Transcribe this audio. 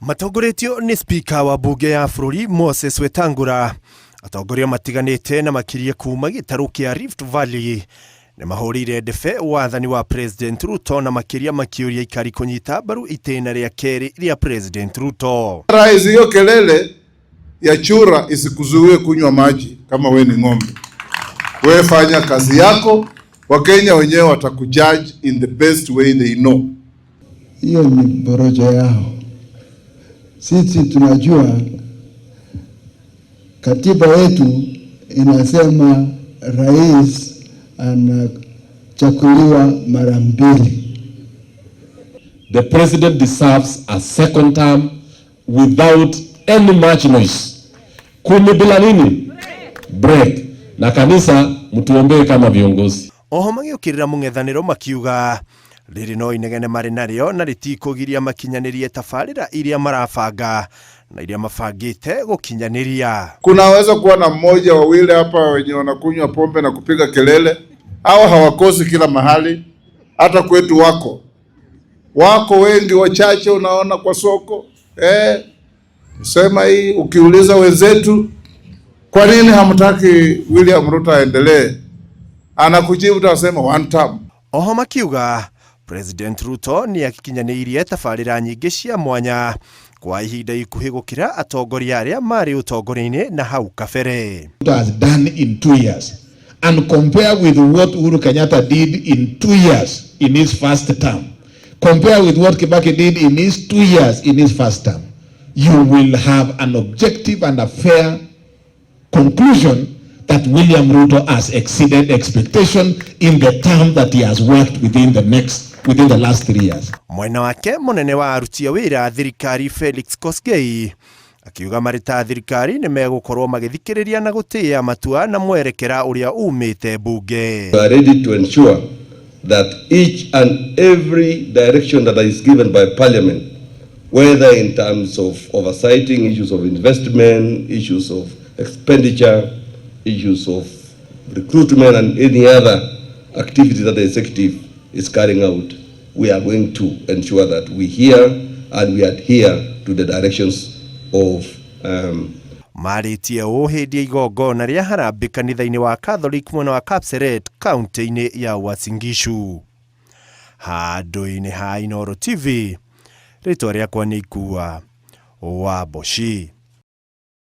Matongoretio nĩ spika wa mbunge ya bũrũri Moses Wetangula, atongoria matiganĩte na makĩria kuma gĩtarũ kĩa Rift Valley nĩ mahũrĩire ndebe wathani wa President Ruto na makĩria makĩũria aikari kũnyita mbaru itĩna rĩa kerĩ rĩa President Ruto. Rais, hiyo kelele ya chura isikuzuie kunywa maji kama we ni ng'ombe. We fanya kazi yako, Wakenya wenyewe watakujudge in the best way they know. Hiyo ni porojo yao. Sisi tunajua katiba yetu inasema rais anachaguliwa mara mbili. The president deserves a second term without any much noise. 10 bila nini? Break. Na kanisa mtuombee kama viongozi. Oho magĩũkĩrĩra mũng'ethanĩro makiuga rĩrĩ no inegene marĩ narĩo na rĩtikũgiria makinyanĩrie tabarĩra iria marabanga na iria mabangĩte gũkinyanĩria. Kunaweza kuwa na mmoja wawili hapa wenye wanakunywa pombe na kupiga kelele, au hawakosi kila mahali, hata kwetu wako wako wengi wachache, unaona kwa soko sema hii. Ukiuliza wenzetu kwa nini hamtaki William Ruto aendelee, anakujibu utasema one term. Oho makiuga President Ruto nĩ akinyanĩirie tabarĩra nyingĩ cia mwanya kwa ihinda ikuhĩ gũkĩra atongoria arĩa marĩ ũtongoria-inĩ na hau kabere. Ruto has done in 2 years and compare with what Uhuru Kenyatta did in 2 years in his first term. Compare with what Kibaki did in his 2 years in his first term. You will have an objective and a fair conclusion that William Ruto has exceeded expectation in the term that he has worked within the last 3 years. Mwena wake munene wa aruti a wĩra thirikari Felix Koskei akiuga marĩ ta thirikari nĩ megũkorwo magĩthikĩrĩria na gũtĩĩa matua na mwerekera ũrĩa umĩte mbunge. We are ready to ensure that each and every direction that is given by Parliament, whether in terms of oversighting issues of investment, issues of expenditure, issues of recruitment and any other activity that the executive is carrying out, we are going to ensure that we hear and we adhere to the directions of Marĩtie ũũ hĩndĩ ya igongona rĩa harambĩ kanitha-inĩ wa Catholic mwena wa Kapseret kaunti-inĩ ya Uasin Gishu. Handũ-inĩ ha Inooro TV, rĩtwa rĩakwa nĩ Ikua wa Mboci.